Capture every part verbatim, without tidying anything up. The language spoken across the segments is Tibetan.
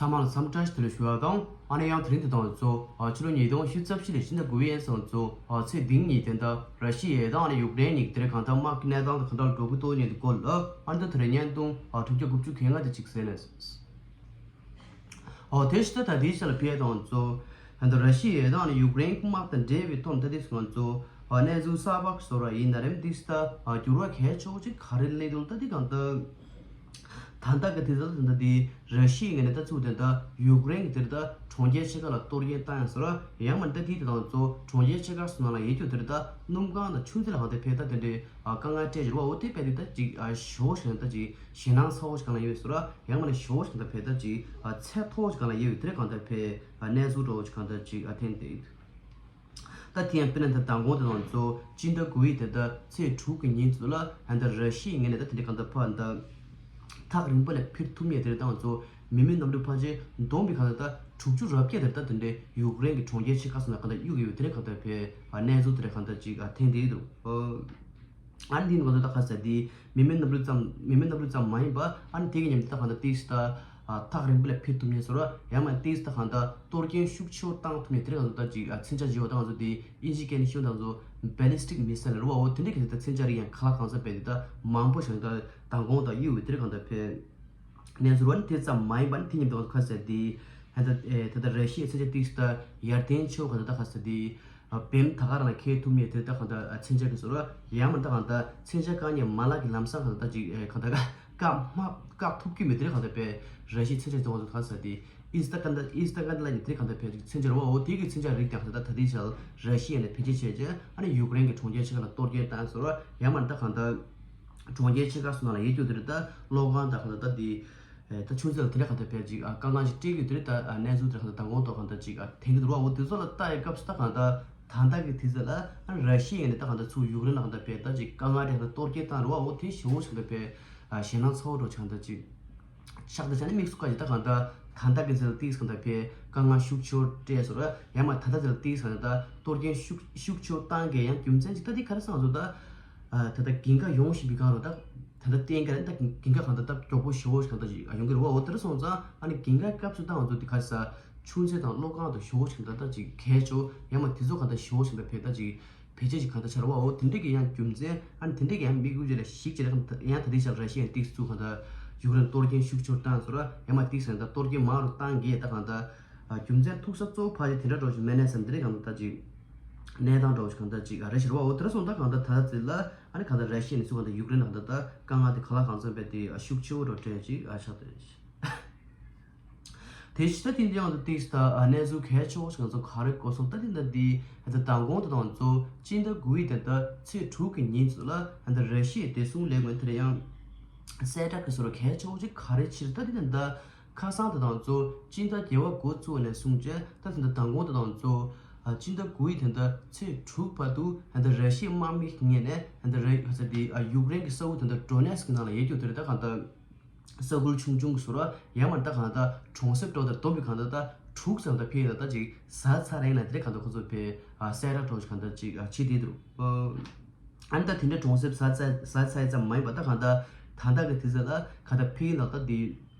ཚང་མ་ལ་འཚམས་འདྲི་བཀྲ་ཤིས་བདེ་ལེགས་ཞུ་བ་དང་། ཨ་ནི་ཡང་དེ་རིང་འདི་དང་གཙོ་ཕྱི་ལོ་ཉིས་སྟོང་ཉི་ཤུ་རྩ་བཞི་ལོའི་ཕྱི་ཟླ་དགུ་པའི་ཉིན་སང་གཙོ་ཚེས་བདུན་ཉིན་དེ་འདྲ་ར་ཤི་ཡ་དང་ཨ་ནི་ཡུཀ་རེན་གཉིས་ཀྱི་དེ་རིང་གང་ལྟར་དམག་གི་གནས་སྟངས་དེ་གང་འདྲ་འགྲོ་གི་འདུག་ཉིན་དེ་སྐོར་ལ་ཨ་ནི་ད་དེ་རིང་བརྙན་ཐུང་དྲུག་བརྒྱ་དགུ་བཅུ་གོ་ལྔ་དེ་གཅིག་གསན་ན། ཨོ་དེ་ཕྱི་ཟླ་ད་ལྟའི་ཆ་ལ་ཕེབས་དང་གཙོ་ད་ལྟ་ར་ཤི་ཡ་དང་ཨ་ནི་ཡུཀ་རེན་དམག་དང་འབྲེལ་བའི་ཐོག་ད་ལྟའི་སང་གཙོ་གནས་ཚུལ་གསར་པ་བཟོ་ར་ཡིན་ན་རེམ་དེ་ཕྱི་ཟླ་འགྱུར་བ་གལ་ཆེ་བོ་ཅིག་ག་རེ་སླེབས་འདུག་ད་ལྟའི་གང་ལྟར། ད་ལྟ་གི་དུས་ཚོད་ད་ལྟ་དེ་ར་ཤི་ཡའི་ངོས་ནས་ད་ཚུར་དེ་ད་ཡུཀ་རེན་གྱི་དེར་ད་གྲོང་ཁྱེར་ཆེ་ཁག་ལ་གཏོར་སྐྱོན་བཏང་ཡང་ཟེར་བ་ཡང་མིན་ད་དེའི་དེ་དང་གཙོ་གྲོང་ཁྱེར་ཆེ་ཁག་སོགས་ནང་ལ་ཡོད་རྒྱུ་དེར་ད་སྣུམ་ཁང་དང་ཆུ་མཛོད་ལ་གང་དེ་ཕེབས་ད་དེ་འདྲའི་དཀའ་ངལ་སྤྲད་ཀྱི་རེད་བ། འོ་དེ་ཕེབས་དུས་ད་ཅིག་ཞོ་ཞིག་ད་ཅིག་ཞེད་སྣང་ཚ་བོ་ཞིག་གང་ལ་ཡོད་ཟེར་བ་ཡང་མིན་ཞོ་ཞིག་ད་ཕེབས་ད་ཅིག་ཚད་མཐོ་བོ་ཞིག་གང་ལ་ཡོད་དེ་རེད། གང་ད་ཕེབས་གནས་ཚུལ་འདྲ་བོ་ཞིག་གང་ད་ཅིག་འཐེན་དེ། ད་དེ་ཡང་དཔེར་ན་ད་མདང་དགོང་དེ་དང་གཙོ་སྤྱི་ཟླ་དགུ་པའི་དེ་ད་ཚེས་དྲུག་གི་ཉིན་ཚོ་ལ་ད་ལྟ་ར་ཤི་ཡའི་ངོས་ནས་ད་དེ་འདྲའི་གང་ལྟར་ཕར་ད་ཐག་རིང་པོ་ལ་འཕུར་ཐུབ་མཁན་དེ་རེད། ད་ང་ཚོ་མི་མེད་གནམ་གྲུ་ཕལ་ཆེར་བསྡོམས་པའི་གང་ལྟར་ད་དྲུག་ཅུ་རེ་བརྒྱད་དེ་ད་དེ་འདྲའི་ཡུཀ་རེན་གྱི་གྲོང་ཁྱེར་ཆེ་ཁག་སོགས་ལ་གང་ལྟར་གཡུག་ཡོད་དེ་འདྲའི་གང་ལྟར་བའི་གནས་ཚུལ་དེ་འདྲའི་གང་ལྟར་ཅིག་འཐེན་བསྡད་ཡོད་འདུག་ཨ་ནི་འདི་ནི་ང་ཚོ་ད་ག་ས་འདི་མི་མེད་གནམ་གྲུ་ཙམ་མི་མེད་གནམ་གྲུ་ཙམ་མ་ཡིན་པ་ཨ་ནི་དེ་གི་མཉམ་དུ་ད་གང་ལྟར་ཏིས་ད་ཐག་རིང་པོ་ལ་འཕུར་ཐུབ་མཁན་ཟེར་བ་ཡང་མ་ཏིས་ད་གང་ལྟར་གཏོར་སྐྱོན་ཤུགས་ཆེ་བོ་བཏང་ཐུབ་མཁན་དེ་རིང་ང་ཚོ་ད་ཅིག་མཚོན་ཆ་བཞི་བ་ད་ང་ཚོ་དེ་ཨིན་ཇི་སྐད་ནས་ཤོད་ད་ང་ཚོ་ballistic missile་རེད་བ། འོ་དེ་འདྲ་གི་ད་མཚོན་ཆ་རིགས་ཡང་ཁ་ལག་གང་ས་བས་དེ་ད་མང་པོ་ཞིག་ད་མདང་དགོང་ད་གཡུག་བའི་དེ་རིང་གང་ལྟར་ཕེབས། གནས་ཚུལ་བ་ནི་དེ་ཙམ་མ་ཡིན་པ་ནི་དེ་ཉིན་དུ་ཁ་ཟེར་དེ་ད་ད་ད་ར་ཤི་ཡའི་མཚོན་ཆ་ཏིས་ད་ཡར་ཐོན་ཆེ་བོ་ག་ད་ད་ཁ་ཟེར་དེ། བེམ་ད་ག་རང་ལ་ཁེལ་ཐུབ་མེད་དེ་ད་གང་ལྟར་མཚོན་ཆ་གི་ཟེར་བ་ཡང་མ་ད་གང་ལྟར་མཚོན་ཆ་བཀག་ཉེན་མ་ལག་གི་ལམ་སང་གང་ལྟར་ཅིག་གང་ལྟར་བཀག་མ་བཀག་ཐུབ་ཀྱི་མེད་དེ་གང་ལྟར་པས་ར་ཤི་མཚོན་ཆ་དེ་ང་ཚོ་གང་ཟེར་དེ་ཨིས་ད་ག་ད་ཨིས་ད་ག་ད་ལ་ནི་དེ་གང་ལྟར་པས་ཅིག་མཚོན་ཆ་རེད་བ། འོ་དེ་གི་མཚོན་ཆ་རིགས་དང་གང་ལྟར་ད་དེ་ཆ་ར་ཤི་ཡ་ནས་བེད་སྤྱོད་བྱས་རྗེས་ཨ་ནི་ཡུཀ་རེན་གྱི་གྲོང་ཁྱེར་ཆེ་ཁག་ལ་གཏོར་སྐྱོན་བཏང་ཟེར་བ་ཡང་མ་ད་གང་ལྟར་གྲོང་ཁྱེར་ཆེ་ཁག་སོགས་ནང་ལ་ཡོད་རྒྱུ་དེ་རེད། ད་གློག་ཁང་དང་གང་ལྟར་ད་དེ། ད་ཆུ་མཛོད་ལ་དེ་འདྲ་གང་ལྟར་བས་ཅིག་དཀའ་ངལ་ཞིག་སྤྲད་ཀྱི་དེ་རེད། ད་གནས་ཚུལ་དེ་གང་ལྟར་མདང་དགོང་ཐོག་གང་ལྟར་ཅིག་འཐེན་གྱི་འདུག་ར། འོ་དེ་ཚོ་ལ་ལྟ་ཡི་སྐབས་སུ་ད་གང་ལྟར་ད་ལྟ་གི་དུས་ཚོད་ལ་ར་ཤི་ཡ་ནས་ད་གང་ལྟར་ཚུར་ཡུཀ་རེན་ལ་གང་ལྟར་བས་ད་ཅིག་དཀའ་ངལ་དེ་གང་ལྟར་གཏོར་སྐྱོན་བཏང་རེད་བ། འོ་དེ་ཞེ་པོ་ཞིག་གང་ལྟར་བས་ཞེད་སྣང་ཚ་བོ་འདྲ་ཅིག་གང་ལྟར་ཅིག་ཆགས་ད་ཆ་ནས་དམིགས་སུ་བཀར་ཅིག་ད་གང་ལྟར་ད་ལྟ་གི་དུས་ཚོད་ལ་ཏིས་གང་ལྟར་བས་དཀའ་ངལ་ཤུགས་ཆེ་བོ་སྤྲད་སོང་ར། ཡང་མ་ད་ལྟ་དེ་ལ་ཏིས་གང་ལྟར་ད་གཏོར་སྐྱོན་ཤུགས་ཤུགས་ཆེ་བོ་བཏང་གི་ཡང་རྒྱུ་མཚན་ཅིག་ད་དེ་ག་རེ་སང་ཚོ་ད། ད་ལྟ་འགན་ཁག་ཡོང་བཞིན་པའི་སྒང་ལ་ད་ད་ལྟ་གཏན་འཁེལ་ད་འགན་ཁག་གང་ལྟར་ད་མགྱོགས་པོ་ཞེ་བོ་ཞིག་གང་ལྟར་ཅིག་ཡོང་གི་རེད་བ། འོ་དེ་འདྲ་སོང་ཙང་ཨ་ནི་འགན་ཁག་སྐབས་སུ་ད་ང་ཚོ་དེ་ག་ས་ཆུ་མཛོད་དང་གློག་ཁང་དང་ཞེ་བོ་ཞིག་གང་ལྟར་ད་ཅིག་གལ་ཆེ་བོ་ཡང་མ་དེ་ཚོ་གང་ལྟར་ཞེ་བོ་ཞིག་གང་ལྟར་བས་ད་ཅིག་བེད་སྤྱོད་ཅིག་གང་ལྟར་ཆགས་རེད་བ། འོ་དེ་འདྲ་གི་ཡང་རྒྱུ་མཚན་ཨ་ནི་དེ་འདྲ་གི་ཡང་དམིགས་ཡུལ་ཅིག་ལ་གཞིགས་ཅིག་ལ་ཡང་ད་ལྟའི་ཆར་ར་ཤི་ཡའི་ཏིག་ཙུ་གང་ལྟར་ཡུཀ་རེན་གཏོར་སྐྱོན་ཤུགས་ཆེ་བོ་བཏང་ཟེར་བ་ཡང་མ་ཏིག་ཟེར་ད་གཏོར་སྐྱོན་མང་རུ་བཏང་གི་ད་གང་ལྟར་རྒྱུ་མཚན་ཐུག་ས་གཙོ་བོ་ཕལ་ཆེར་དེ་འདྲ་འགྲོ་ཞིག་མེད་ནས་བསམ་དེ་རིང་གང་ལྟར་ད་ཅིག་གནས་སྟངས་འདྲ་བོ་ཞིག་གང་ལྟར་ཅིག་ཨ་རེ་ཞིག་རེད་བ། འོ་དེ་འདྲ་སོང་ད་གང་ལྟར་ད་ལྟ་ཚེ་ལ་ཨ་ནི་གང་ལྟར་ར་ཤི་ཡ་ནས་ཚུར་གང་ལྟར་ཡུཀ་རེན་ལ་གང་ལྟར་ད་དཀའ་ངལ་དེ་ག་ལ་གང་འཚམ་པའི་དེ་ཤུགས་ཆེ་བོ་འགྲོ་གྲས་ཅིག་ཨ་ཆགས་ཏེ། དེ་ཕྱི་ད་ཐེངས་འདི་ཡང་དུ་ཏིག་ད་གནས་ཚུལ་གལ་ཆེ་བོ་ཞིག་ང་ཚོ་ག་རེ་གོ་སོང་ད་ཐེངས་ད་འདི་ད་མདང་དགོང་དུ་དང་ཚོ་སྤྱི་ཟླ་དགུ་པའི་ད་ད་ཚེས་དྲུག་གི་ཉིན་ཚོ་ལ་ད་ར་ཤི་ཡའི་བདེ་སྲུང་ལས་ཁུངས་དེར་ཡང་གསལ་བསྒྲགས་ཀྱི་སོར་གལ་ཆེ་བོ་ཅིག་ག་རེ་ཕྱིར་ད་འདི་ད་ད་ཁ་སང་དུ་དང་ཚོ་སྤྱི་ཟླ་བརྒྱད་པ་འགོ་བཙུགས་ནས་བཟུང་བྱས་ད་ད་མདང་དགོང་དུ་དང་ཚོ་སྤྱི་ཟླ་དགུ་པའི་ད་ད་ཚེས་དྲུག་བར་དུ་ད་ད་ར་ཤི་ཡའི་དམག་མི་ངོས་ནས་ད་ད་ར་ཧ་ས་དེ་ཡུཀ་རེན་གྱི་ས་ཁུལ་ད་ད་ཌོ་ནེ་སི་ཀི་ནང་ལ་ཡོད་རྒྱུ་དེ་རེད། ད་གང་ལྟར། ས་ཁུལ་ཆུང་ཆུང་གི་ཟུར་ཡང་མ་ད་གང་ལྟར་གྲོང་གསེབ་འགྲོ་དང་བསྡོམས་པའི་གང་ལྟར་ད་དྲུག་ཙམ་ད་ཕེབས་ན་ད་ཅིག་ཟ་ཚར་རེད་ན་དེ་གང་ལྟར་ཁོ་ཚོ་ཕེ་གསལ་བསྒྲགས་གྲོགས་ཀྱི་གང་ལྟར་ཅིག་བྱེད་དེ་འདུག་ཨ་ནི་ད་དེ་འདྲ་གྲོང་གསེབ་ཟ་ཚར་ཟ་ཚར་ཙམ་མ་ཡིན་པ་ད་གང་ལྟར་ད་ལྟ་གི་དུས་ཚོད་ལ་གང་ལྟར་ཕེ་ན་ད་དེ་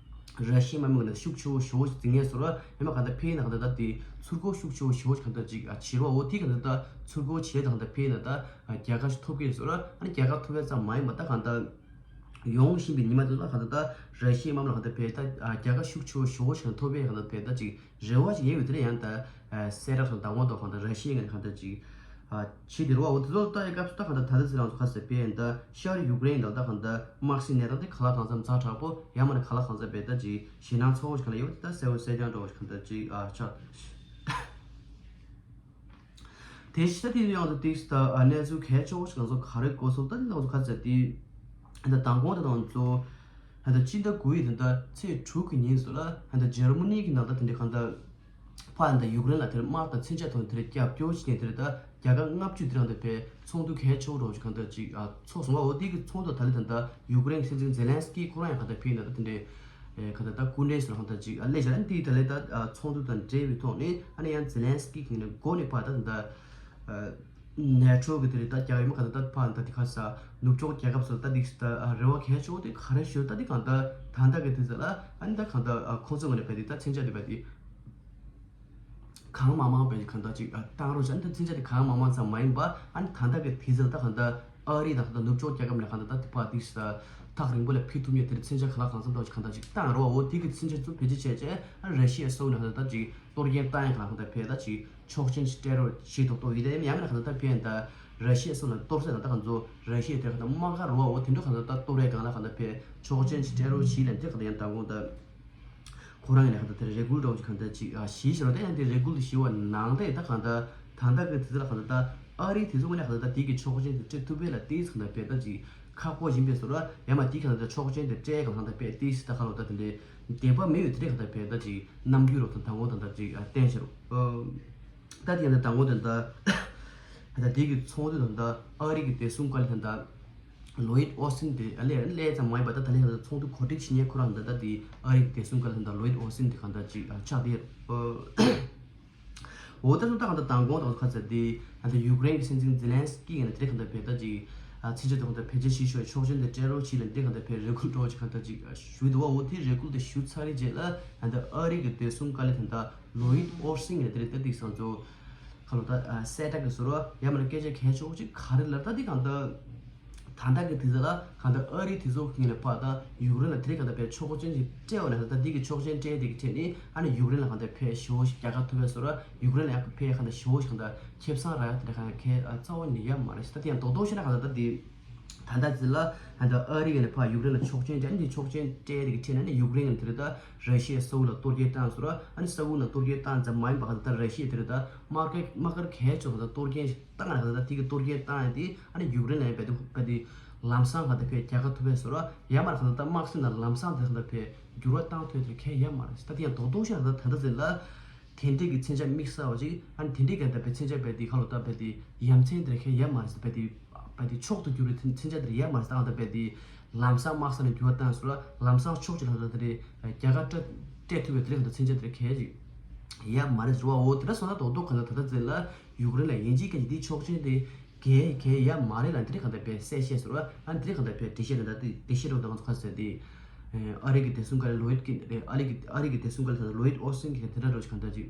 ར་ཤི་ཡའི་དམག་མི་ལ་ཤུགས་ཆེ་བོ་ཞེ་བོ་ཞིག་འཛིང་ངེས་ཟུར་ཡང་མ་གང་ལྟར་ཕེ་ན་གང་ལྟར་ད་དེ་ཚུར་རྒོལ་ཤུགས་ཆེ་བོ་ཞེ་བོ་ཞིག་གང་ལྟར་ཅིག་བྱེད་རོགས། འོ་དེ་གང་ལྟར་ད་ཚུར་རྒོལ་བྱས་ད་གང་ལྟར་ཕེ་ན་ད་རྒྱལ་ཁ་ཞིག་ཐོབ་ཀྱི་ཟུར་ཨ་ནི་རྒྱལ་ཁ་ཐོབ་ཡ་ཙམ་མ་ཡིན་པ་ད་གང་ལྟར། ཡོང་བཞིན་པའི་ཉི་མ་དེ་ཚོ་ལ་གང་ལྟར་ད་ར་ཤི་ཡའི་དམག་མི་ལ་གང་ལྟར་བས་ད་རྒྱལ་ཁ་ཤུགས་ཆེ་བོ་ཞེ་བོ་ཞིག་ཐོབ་པའི་གང་ལྟར་བས་ད་ཅིག་རེ་བ་ཞིག་ཡོད་པའི་དེ་ལ་ཡང་ད་གསལ་བསྒྲགས་དང་ད་ངོ་ཐོག་གང་ལྟར་ར་ཤི་ཡའི་ངང་གང་ལྟར་ཅིག་བྱེད་དེ་རུ་བ། འོ་དེ་ཚོ་ལ་ལྟ་ཡི་སྐབས་སུ་ད་གང་ལྟར་ད་ལྟ་ཚེ་རང་ཚོ་ཁ་ཟེར་བས་ད་ཤར་ཡུཀ་རེན་ལ་ད་གང་ལྟར་དམག་སའི་གནས་སྟངས་དེ་ག་ལ་གང་འཚམ་ཛ་དྲག་པོ་ཡང་མ་ནི་ག་ལ་གང་འཚམ་བས་ད་ཅིག་ཞེད་སྣང་ཚ་བོ་ཞིག་གང་ལ་ཡོད་པ་དེ་ད་གསལ་བོ་གསལ་རྐྱང་འདྲ་བོ་ཞིག་གང་ལྟར་ཅིག་ཆགས། དེ་ཕྱི་ད་དེ་ཡང་དུ་ཏིག་ད་གནས་ཚུལ་གལ་ཆེ་བོ་ཞིག་ང་ཚོ་ག་རེ་གོ་སོང་ད་དེ་ང་ཚོ་ག་ཚད་དེ་ད་མདང་དགོང་དེ་དང་ཚོ་ད་སྤྱི་ཟླ་དགུ་པའི་དེ་ད་ཚེས་དྲུག་གི་ཉིན་སུ་ལ་ད་ཇར་མ་ནི་གི་ནང་ད་དེ་འདྲའི་གང་ད་ཕ་ད་ཡུཀ་རེན་ལ་དེར་དམག་དང་མཚོན་ཆ་ཐོན་དེར་རྒྱབ་སྐྱོར་བྱེད་མཁན་དེར་ད་རྒྱལ་ཁབ་ལྔ་བཅུ་དེ་རང་དེ་བས་ཚོགས་འདུ་གལ་ཆེ་བོ་རོགས་ཀྱི་གང་ད་ཅིག་ཚོགས་སོང་བ། འོ་དེ་གི་ཚོགས་འདུ་ད་ལེ་ད་ད་ཡུཀ་རེན་གྱི་སྲིད་འཛིན་ཛེ་ལན་སི་ཀི་ཁོ་རང་ཡང་གང་ད་ཕེབས་ན་ད་དེ་འདྲའི། ཨེ་ག་ད་ད་སྐུ་མགྲོན་ཟེར་ཧང་ད་ཅིག་ཨ་ལས་བྱ་ཨ་ནི་དེའི་ད་ལས་ད་ཚོགས་འདུ་དང་འབྲེལ་བའི་ཐོག་ནས་ཨ་ནི་ཡང་ཛེ་ལན་སི་ཀི་གི་ནས་འགོ་ནས་ཕར་ད་ད་ཨ་ ནེ་ཊོ་གི་དེ་རེད། ད་རྒྱ་ཡི་མ་ག་ད་ད་ཕ་ད་དེ་ག་ས་ནུབ་ཕྱོགས་རྒྱལ་ཁབ་སོགས་ད་དེ་ད་རེ་བ་གལ་ཆེ་བོ་དེ་ག་རེ་ཞུ་ད་དེ་གང་ད་ད་ད་གི་དེ་ཟེར་ལ་ཨ་ནི་ད་གང་ད་ཁོང་ཚོ་ངོས་ནས་བས་དེ་ད་མཚོན་ཆ་དེ་བས་དེ། གང་མང་མང་བས་གང་ལྟར་ཅིག་བཏང་རོགས་བྱ། འདི་མཚོན་ཆ་དེ་གང་མང་མང་ཙམ་མ་ཡིན་པ་ཨ་ནི་ད་ལྟ་གི་དུས་ཚོད་ད་གང་ལྟར་ཨ་རི་དང་གང་ལྟར་ནུབ་ཕྱོགས་རྒྱལ་ཁབ་ནས་གང་ལྟར་ད་དེ་ཕར་དེ་ས་ཐག་རིང་པོ་ལ་ཕུལ་ཐུབ་མཁན་དེར་མཚོན་ཆ་ག་ལ་གང་འཚམ་འདྲ་ཅིག་གང་ལྟར་ཅིག་བཏང་རོགས། འོ་དེ་གི་མཚོན་ཆ་ཚུར་བེད་སྤྱོད་བྱས་བྱས་ཨ་ར་ཤི་ཡ་སོགས་ནས་གང་ལྟར་ཅིག་གཏོར་སྐྱོན་བཏང་ཡང་གང་ལྟར་བས་ད་ཅིག་ཆོག་མཆན་ཞིག་སྤྲད་རོགས་ཞེས་ཏོག་ཏོག་ཡིན་ད་ཡང་ཡང་ན་གང་ལྟར་ད་བས་ད་ར་ཤི་ཡ་སོགས་ལ་གཏོར་ས་ད་ད་གང་ཚོ་ར་ཤི་ཡ་དེ་གང་ལྟར་དམག་སྒར་རོགས། འོ་དེ་འདྲ་གང་ལྟར་ད་གཏོར་ཡ་གང་ལ་གང་ལྟར་བས་ཆོག་མཆན་ཞིག་སྤྲད་རོགས་ཞེས་ལན་དེ་གང་ལྟར་ཡང་ད་དགོངས་ད། ཁོ་རང་ཡིན་ན་གང་ལྟར་དེར་རེ་སྐུལ་འདྲ་བོ་ཅིག་གང་ལྟར་ཅིག་ཨ་ཞིག་ཞིག་རོ། དེ་ཡང་དེ་རེ་སྐུལ་དུ་ཞིག་བ་ནང་དེ་ད་གང་ལྟར་ད་ལྟ་གི་དུས་ཚོད་ལ་གང་ལྟར་ད་ཨ་རིའི་དུས་ཚོད་ངོས་ནས་གང་ལྟར་ད་དེ་གི་ཆོག་མཆན་དེ་སྤྲད་ཐུབ་པས་ལ་དེས་གང་ལྟར་བས་ད་ཅིག་ཁག་པོ་ཡིན་པས་སོ་ར། ཡང་མ་དེ་གང་ལྟར་ད་ཆོག་མཆན་དེ་སྤྲད་གང་ལྟར་བས་དེས་ད་ག་ལོ་ད་དེ་འདྲའི་བདེན་པ་མེད་ཡོད་དེ་གང་ལྟར་བས་ད་ཅིག་རྣམ་འགྱུར་རོ་ད་དང་པོ་ད་ལྟ་ཅིག་ཨ་བསྟན་ཤར་རོ། ད་དེ་ཡང་ད་དང་པོ་དེ་ད་ད་དེ་གི་ཚོགས་འདུ་ད་ལྟ་ཨ་རི་གི་བདེ་སྲུང་བཀའ་བློན་ད་ལྟ། ལོ་ཡིད་ཨོ་སིན་དེ་ཨ་ལས་ཨ་ལས་ཙམ་མ་ཡིན་པ་ད་ད་ལན་ཁ་ཚོང་དུ་གོ་སྒྲིག་བྱེད་མཁན་ཁོ་རང་འདི་ད་དེ་ཨ་རིའི་བདེ་སྲུང་བཀའ་བློན་ད་ལོ་ཡིད་ཨོ་སིན་དེ་གང་ལྟར་ཅིག་ཨ་ཆགས་དེ་ཨོ་ད་ཚོ་ད་གང་ལྟར་དང་གོང་དང་ཁ་ཚ་དེ་ཨ་ད་ཡུཀ་རེན་གྱི་སྲིད་འཛིན་ཛེ་ལན་སི་ཀི་ཡིན་ན་དེ་གང་ལྟར་བས་ད་ཅིག་ཨ་ཕྱི་རྒྱལ་དུ་གང་ལྟར་བེད་སྤྱོད་བྱེད་ཤོག་ཆོག་མཆན་དེ་སྤྲད་རོགས་བྱེད་ལ་དེ་གང་ལྟར་བས་རེ་སྐུལ་འགྲོ་ཅིག་གང་ལྟར་ཅིག་ཨ་ཞུས་འདུག་བ། འོ་དེ་རེ་སྐུལ་དེ་ཞུ་ཚར་རེ་རྗེས་ལ་ཨ་ད་ཨ་རི་གི་བདེ་སྲུང་བཀའ་བློན་དེ་ད་ལོ་ཡིད་ཨོ་སིན་ཡིན་ན་དེ་རེད་ད་དེ་སང་ཚོ། ཁ་ལོ་ད་སེ་ཏྲ་གི་ཟུར་བ་ཡ་མ་ན་སྐད་ཆ་གལ་ཆེ་བོ་ཅིག་ག་རེ་ལབ་ད་འདི་གང་ལྟར་ད་ལྟ་གི་དུས་ཚོད་ལ་གང་ལྟར་ཨ་རིའི་དུས་ཚོད་ཀྱི་ངོས་ནས་ཕར་ད་ཡུཀ་རེན་ལ་དེ་རིང་གང་ལྟར་བས་ཆོག་མཆན་ཞིག་སྤྲད་པ་ནས་ད་ལྟ་འདི་གི་ཆོག་མཆན་སྤྲད་དེ་གི་ཁྲིད་ནས་ཨ་ནི་ཡུཀ་རེན་ལ་གང་ལྟར་ཕར་ཞེ་པོ་ཞིག་རྒྱལ་ཁ་ཐོབ་པའི་ཟུར་བ་ཡུཀ་རེན་ལ་ཡང་ཕར་གང་ལྟར་ཞེ་པོ་ཞིག་གང་ལྟར་ཁེ་བཟང་རག་ཡ་དེ་འདྲ་གང་ལྟར་ཁེ་རྩ་བ་ནས་ཡོད་མ་རེད་ཟེར། ད་དེ་ཡང་རྡོག་རྡོག་བཤད་ན་གང་ལྟར་ད་འདི། ད་ལྟ་ཚེ་ལ་ད་ལྟ་ཨ་རི་ཡིན་ན་ཕར་ཡུཀ་རེན་ལ་ཆོག་མཆན་སྤྲད་ཨ་ནི་ཆོག་མཆན་སྤྲད་དེ་གི་ཁྲིད་ནས་ཨ་ནི་ཡུཀ་རེན་ཡིན་ན་དེ་རེད་ད་ར་ཤི་ཡའི་ས་ཁུལ་ལ་གཏོར་སྐྱོན་བཏང་ཟེར་ར། ཨ་ནི་ས་ཁུལ་ལ་གཏོར་སྐྱོན་བཏང་ཙམ་མ་ཡིན་པ་གང་ལྟར་ར་ཤི་ཡ་དེ་རེད་ད་དམག་སྒར་དམག་སྒར་གལ་ཆེ་གང་ལྟར་གཏོར་སྐྱོན་ཞིག་བཏང་ན་གང་ལྟར་དེ་གི་གཏོར་སྐྱོན་བཏང་ཡ་དེ་ཨ་ནི་ཡུཀ་རེན་ལ་ཡང་རྦད་དེ་རྦད་དེ་ལམ་སང་གང་ལྟར་ཕར་རྒྱལ་ཁ་ཐོབ་པས་ཟེར་ར། ཡང་མ་གང་ལྟར་དམག་སྲིད་ནང་ལམ་སང་དེ་གང་ལྟར་ཕར་འགྱུར་བ་བཏང་ཐུབ་དེ་ཁེ་ཡོད་མ་རེད། ད་དེ་ཡང་རྡོག་རྡོག་བཤད་ན་ད་ལྟ་ཚེ་ལ། དེ་འདྲས་ཀྱི་མཚོན་ཆ་དམིགས་བསལ་བ་ཅིག་ཨ་ནི་དེ་འདྲས་ཀྱི་ད་བའི་མཚོན་ཆ་བས་དེ་ཁ་ལོ་ད་བས་དེ་ཡ་མཚན་དེ་ཁེ་ཡ་མ་རེད་ཟེར། བས་དེ་བས་དེ་མཆོག་ཏུ་གྱུར་བའི་མཚོན་ཆ་དེ་ཡ་མ་རེད་ཟེར། ད་བས་དེ་ལམ་སང་དམག་ས་ནས་འགྱུར་བ་བཏང་ཟེར་ལ་ལམ་སང་ཕྱོགས་གཅིག་ལ་ད་དེ་རེད་རྒྱལ་ཁ་སྤྲད་སྤྲད་ཐུབ་པའི་དེ་རིང་ད་མཚོན་ཆ་དེ་ཁེ་ཅིག་ཡ་མ་རེད་ཟེར་བ། འོ་དེ་འདྲ་སོང་ན་རྡོག་རྡོག་ག་ལ་ད་ད་ཚེ་ལ་ཡུཀ་རེན་ལ་ཡིན་གཅིག་གིན་གཅིག་དེའི་ཆོག་མཆན་དེ། གལ་གལ་ཡ་མ་རེད་ལ་འདི་རིགས་གང་ལྟར་བས་གསལ་བཤད་ཟེར་བ་ཨ་འདི་རིགས་གང་ལྟར་བས་འགྲེལ་བཤད་རེད་ད་འདི་འགྲེལ་བཤད་རོགས་ད་ང་ཚོ་ཁ་ཟེར་འདི། ཨ་རི་གི་བདེ་སྲུང་བཀའ་བློན་ལོ་ཡིད་ཀིན་རེད། ཨ་རི་གི་ཨ་རི་གི་བདེ་སྲུང་བཀའ་བློན་ལོ་ཡིད་ཨོ་སིན་གྱིས་དེ་འདྲ་རོགས་ཀྱི་གང་ལྟར་ཅིག་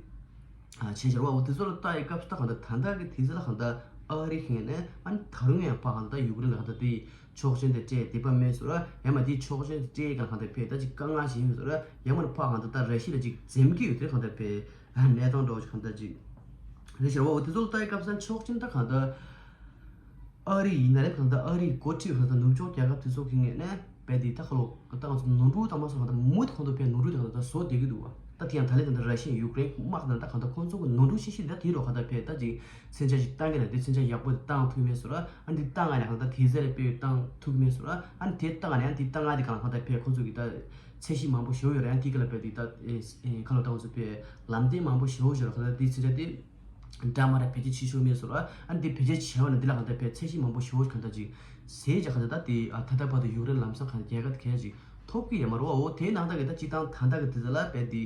ཨ་བྱས་ཤར་བ་འོ་དེ་ཚོ་ལ་ལྟ་ཡི་སྐབས་སུ་ད་གང་ལྟར་ད་ལྟ་གི་དུས་ཚོད་ལ་གང་ལྟར་ཨ་རི་ཁེངས་ནས་ཨ་ནི་ད་རུང་ཡང་ཕ་གང་ལྟར་ཡུཀ་རེན་ལ་གང་ལྟར་དེ་ཆོག་མཆན་དེ་སྤྲད་བདེ་པ་མེད་ཟེར་བ་ཡང་མ་དེ་ཆོག་མཆན་དེ་སྤྲད་གང་གང་ལྟར་བས་ད་ཅིག་དཀའ་ངལ་ཞིག་ཡིན་ཟེར་བ་ཡང་མ་ཕ་གང་ལྟར་ད་ར་ཤི་ལ་ཅིག་འཛེམ་གི་ཡོད་དེ་གང་ལྟར་བས་གནས་སྟངས་འདྲ་བོ་ཞིག་གང་ལྟར་ཅིག་རེད་ཤར་བ་འོ་དེ་ཚོ་ལ་ལྟ་ཡི་སྐབས་སུ་ཆོག་མཆན་ད་གང་ལྟར། ཨ་རི་ཡིན་ན་རེད་གང་ལྟར་ཨ་རིའི་འགོ་ཁྲིད་གང་ལྟར་ནུབ་ཕྱོགས་རྒྱལ་ཁབ་དེ་ཚོ་གི་ངོས་ནས་རྦད་དེ་ད་ཁ་ལོ་ད་ང་ཚོ་ནོར་འཁྲུལ་དང་མ་སོང་གང་ལྟར་མུ་མཐུད་ཁོང་ཚོ་བས་ནོར་འཁྲུལ་དེ་གང་ལྟར་བཟོ་བསྡད་ཀྱི་འདུག་བ། ད་དེ་ཡང་ད་ལས་ད་ལྟ་ར་ཤི་ཡ་ཡུཀ་རེན་དམག་དང་ད་གང་ལྟར་ཁོང་ཚོ་གི་ནོར་འཁྲུལ་ཤེས་ཤེས་ད་དེ་རོ་གང་ལྟར་བས་ད་ཅིག་མཚོན་ཆ་ཞིག་བཏང་གི་ན་དེ་མཚོན་ཆ་ཡག་པོ་དེ་བཏང་ཐུབ་མེད་ཟེར་ར། ཨ་འདི་བཏང་ང་ནས་གང་ལྟར་དེ་ཟེར་རེ་དཔེ་བཏང་ཐུབ་མེད་ཟེར་ར། ཨ་འདི་བཏང་ང་ནས་ཨ་འདི་བཏང་ང་དེ་གང་ལྟར་བས་ཁོང་ཚོ་གི་ད་ཚད་གཞི་མང་པོ་ཞེ་པོ་ཡོད་རེད། ཨ་འདི་ག་ལ་བས་དེ་ད་ཁ་ལོ་ད་ཁོང་ཚོ་བས་ལམ་སྟོན་མང་པོ་ཞེ་པོ་ཞིག་རོ་གང་ལྟར་དེ་མཚོན་ཆ་དེ། འདྲ་མ་རེད་བེད་སྤྱོད་བྱེད་ཤོག་མེད་ཟེར་བ། ཨ་ནི་དེ་བེད་སྤྱོད་བྱས་པ་ན་འདི་ལ་གང་ལྟར་བས་ཚད་གཞི་མང་པོ་ཞེ་པོ་གང་ལྟར་ཅིག་ཟེར་བྱས་གང་ལྟར་ད་དེ་ཨ་ད་ལྟ་བར་དུ་ཡུཀ་རེན་ལམ་སང་གང་རྒྱལ་ཁ་དེ་གས་ཅིག་ཐོབ་ཀྱི་ཡོད་མ་རེད་བ། འོ་དེའི་ནང་ལྟར་གི་ད་སྤྱི་བཏང་ད་ལྟ་གི་དེ་ཚོ་ལ་བས་དེ་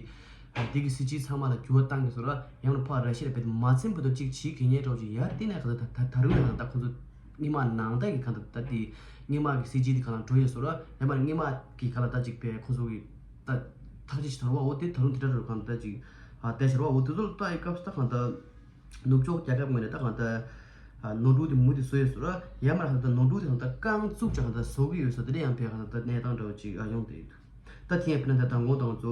ཨ་དེ་གི་སྲིད་ཇུས་ཚང་མ་ལ་འགྱུར་བ་བཏང་གི་ཟེར་བ། ཡང་ན་ཕར་ར་ཤི་ཡ་ལ་བས་དེ་མ་ཚན་བར་དུ་གཅིག་བྱེད་མཁན་འདྲ་བོ་ཅིག་ཡར་བལྟས་ནས་གང་ལྟར་ད་ད་རུང་ཡང་ད་ཁོང་ཚོ་སྔོན་མ་ནང་ལྟར་གི་གང་ལྟར་ད་དེ་སྔོན་མ་གི་སྲིད་ཇུས་དེ་གང་ལ་འགྲོ་ཡོད་ཟེར་བ། ཡང་མ་སྔོན་མ་གི་གང་ལ་ད་ཅིག་བས་ཁོང་ཚོ་གི་ད་ཐག་གཅོད་བྱེད་ཐུབ་བ། འོ་དེ་ད་རུང་དེ་འདྲ་རུ་གང་ལྟར་ཅིག་ཨ་བལྟས་ཤར་བ། འོ་དེ་ཚོ་ལ་ལྟ་ཡི་སྐབས་སུ་ད་གང་ལྟར། ནུབ་ཕྱོགས་རྒྱལ་ཁབ་ངོས་ནས་ད་གང་ལྟར་ནོར་འཁྲུལ་དེ་མུ་མཐུད་བཟོ་ཡོད་ཟེར་ར། ཡང་མ་གང་ལྟར་ནོར་འཁྲུལ་དེ་གང་ལྟར་རྐང་བཙུགས་ཀྱང་གང་ལྟར་བཟོ་གི་ཡོད་ཟེར། དེ་འདྲ་ཡང་བས་གང་ལྟར་གནས་སྟངས་འདྲ་བོ་ཅིག་ཨ་ཡོང་བསྡད་ཡོད། ད་དེ་ཡང་དཔེར་ན་ད་དང་པོ་དང་ཚོ་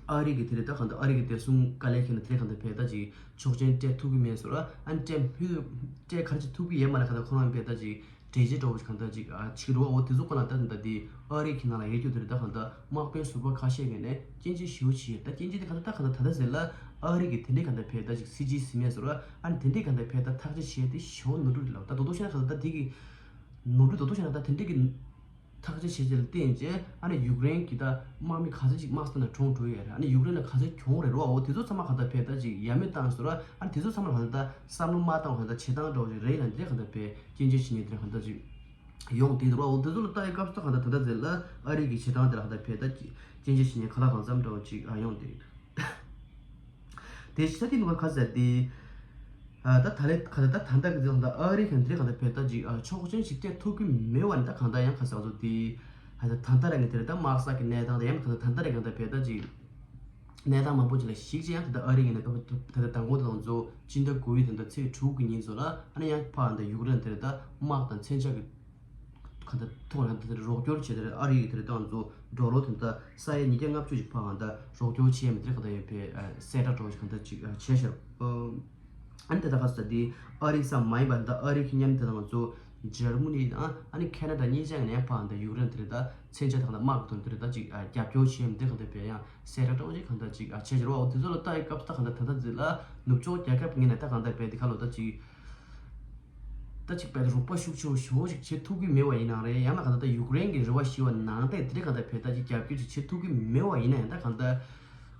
ཨ་རི་གི་དེ་རེད། ད་གང་ལྟར་ཨ་རི་གི་བདེ་སྲུང་བཀའ་བློན་ཁེ་ན་དེ་གང་ལྟར་བས་ད་ཅིག་ཆོག་མཆན་སྤྲད་ཐུབ་ཀྱི་མེད་ཟེར་ར། ཨ་ནི་སྤྲད་མི་སྤྲད་ག་རེ་བྱེད་ཐུབ་ཀྱི་ཡོད་མ་རེད། གང་ལྟར་ཁོ་རང་བས་ད་ཅིག་འགྲེལ་བཤད་འདྲ་བོ་ཞིག་གང་ལྟར་ཅིག་ཨ་བྱེད་ཀྱི་འདུག་འོ་དེ་ཚོ་ཁོ་ན་ད་ད་དེ་ཨ་རི་གི་ནང་ལ་ཡོད་རྒྱུ་དེ་རེད། ད་གང་ལྟར་དམག་དཔོན་ཟུར་པ་ཁ་ཤས་ཀྱིས་ནས་སྐྱོན་བརྗོད་ཞེ་པོ་བྱས་ཡོད། ད་སྐྱོན་བརྗོད་དེ་གང་ལྟར་ད་གང་ལྟར་ད་ལྟ་ཟེར་ལ་ཨ་རི་གི་དེ་འདྲའི་གང་ལྟར་བས་ད་ཅིག་སྲིད་ཇུས་ཟིན་མེད་ཟེར་བ། ཨ་ནི་དེ་འདྲའི་གང་ལྟར་བས་ད་ཐག་གཅོད་བྱས་ཏེ་ཞེ་པོ་ནོར་འཁྲུལ་རེད་ལབ། ད་རྡོག་རྡོག་བཤད་ན་གང་ལྟར་ད་དེ་གི་ནོར་འཁྲུལ་རྡོག་རྡོག་བཤད་ན་ད་དེ་འདྲའི་གི་ཐག་གཅོད་བྱས་རྗེས་ལ་བརྟེན་རྗེས་ཨ་ནི་ཡུཀ་རེན་གྱི་ད་དམག་མི་ག་ཚོད་ཅིག་དམག་སྟེང་ན་གྲོངས་འགྲོ་ཡོད་རེད། ཨ་ནི་ཡུཀ་རེན་ལ་ག་ཚོད་གྱོང་རེད་རོ། འོ་དེ་ཚོ་ཚང་མ་གང་ལྟར་བས་ད་ཅིག་ཡ་མེད་བཏང་ཟེར་བ། ཨ་ནི་དེ་ཚོ་ཚང་མ་གང་ལྟར་བསམ་བློ་མ་བཏང་བ་གང་ལྟར་བྱེད་སྟངས་འདྲ་བོ་ཞིག་རེད་ལ་འདི་གང་ལྟར་བས་སྐྱོན་བརྗོད་བྱེད་མཁན་དེ་གང་ལྟར་ཅིག་ཡོང་བསྡད་འདུག་ར། འོ་དེ་ཚོ་ལ་ལྟ་ཡི་སྐབས་སུ་གང་ལྟར་ད་ལྟ་ཟེར་ལ་ཨ་རི་གི་བྱེད་སྟངས་དེ་ལ་གང་ལྟར་བས་ད་སྐྱོན་བརྗོད་བྱེད་མཁན་ག་ལ་གང་འཚམ་འདྲ་བོ་ཅིག་ཨ་ཡོང་བསྡད་འདུག་དེ་ཤ་དེ་ནུ་ག་ཟེར་ཏེ། ད་ད་ལས་ག་ད་ད་ད་ལྟ་གི་དེ་ད་ཨ་རི་གི་འདི་ག་ད་བས་ད་ཅིག་ཆོག་མཆན་ཞིག་སྤྲད་ཐུབ་ཀྱི་མེད་པ་ནི་ད་གང་ལྟར་ཡང་ཁ་སང་ཚོ་དེ་ད་ད་ལྟ་རང་གི་དེ་རེད། ད་དམག་ས་གི་གནས་སྟངས་དེ་ཡང་ག་ད་ད་ལྟ་རང་གི་ད་བས་ད་ཅིག་གནས་སྟངས་མང་པོ་ཅིག་ལ་གཞིགས་ཅིག་ཡང་ད་ལྟ་ཨ་རི་གི་ནས་ད་ད་མདང་དགོང་དེ་ང་ཚོ་སྤྱི་ཟླ་དགུ་པའི་ད་ད་ཚེས་དྲུག་གི་ཉིན་ཚོ་ལ་ཨ་ནི་ཡང་ཕར་ད་ཡུཀ་རེན་དེ་རེད། ད་དམག་དང་མཚོན་ཆ་གི་གང་ལྟར་ཐོག་ནས་དེ་རོགས་སྐྱོར་བྱས་ཏེ་ཨ་རི་ཡིས་དེ་ལྟ་ང་ཚོ་ཌོ་ལར་དེ་ལྟ་ས་ཡ་ཉིས་བརྒྱ་ལྔ་བཅུ་ཞིག་ཕར་གང་ལྟར་རོགས་སྐྱོར་བྱས་མི་དེ་གང་ལྟར་ཡོད་པའི་གསལ་བསྒྲགས་འདྲ་བོ་ཞིག་གང་ལྟར་ཅིག་བྱས་ཤར། ཨ་ནི་དེ་ད་ག་ས་དེ་ཨ་རི་ཙམ་མ་ཡིན་པར་ད་ཨ་རི་ཁི་མཉམ་དེ་ང་ཚོ་འཇར་མ་ནི་དང་ཨ་ནི་ཁེ་ན་ཌ་གཉིས་ཆ་ནས་ཕར་གང་ལྟར་ཡུཀ་རེན་དེ་ལྟ་མཚོན་ཆ་དང་དམག་དང་དེ་ལྟ་ཅིག་རྒྱབ་སྐྱོར་བྱས་མི་དེ་གང་ལྟར་བས་ཡང་གསལ་བསྒྲགས་འདྲ་བོ་ཞིག་གང་ལྟར་ཅིག་བྱས་ཤར་བ། འོ་དེ་ཚོ་ལ་ལྟ་ཡི་སྐབས་ད་གང་ལྟར་ད་ལྟ་ཟིག་ལ་ནུབ་ཕྱོགས་རྒྱལ་ཁབ་ངོས་ནས་ད་གང་ལྟར་བས་དེ་ཁ་ལོ་ད་ཅིག་ད་ཅིག་བས་རོགས་པ་ཤུགས་ཆེ་བོ་ཞེ་པོ་ཞིག་བྱེད་ཐུབ་ཀྱི་མེད་པ་ཡིན་ནའང་རེད། ཡང་ན་གང་ལྟར་ད་ཡུཀ་རེན་གྱི་རེ་བ་ཞུ་བ་ནང་བསྟན་དེ་རིགས་གང་ལྟར་བས་ད་ཅིག་རྒྱབ་སྐྱོར་ཅིག་བྱེད་ཐུབ་ཀྱི་མེད་པ་ཡིན་ན་ཡང་ད་གང་ལྟར་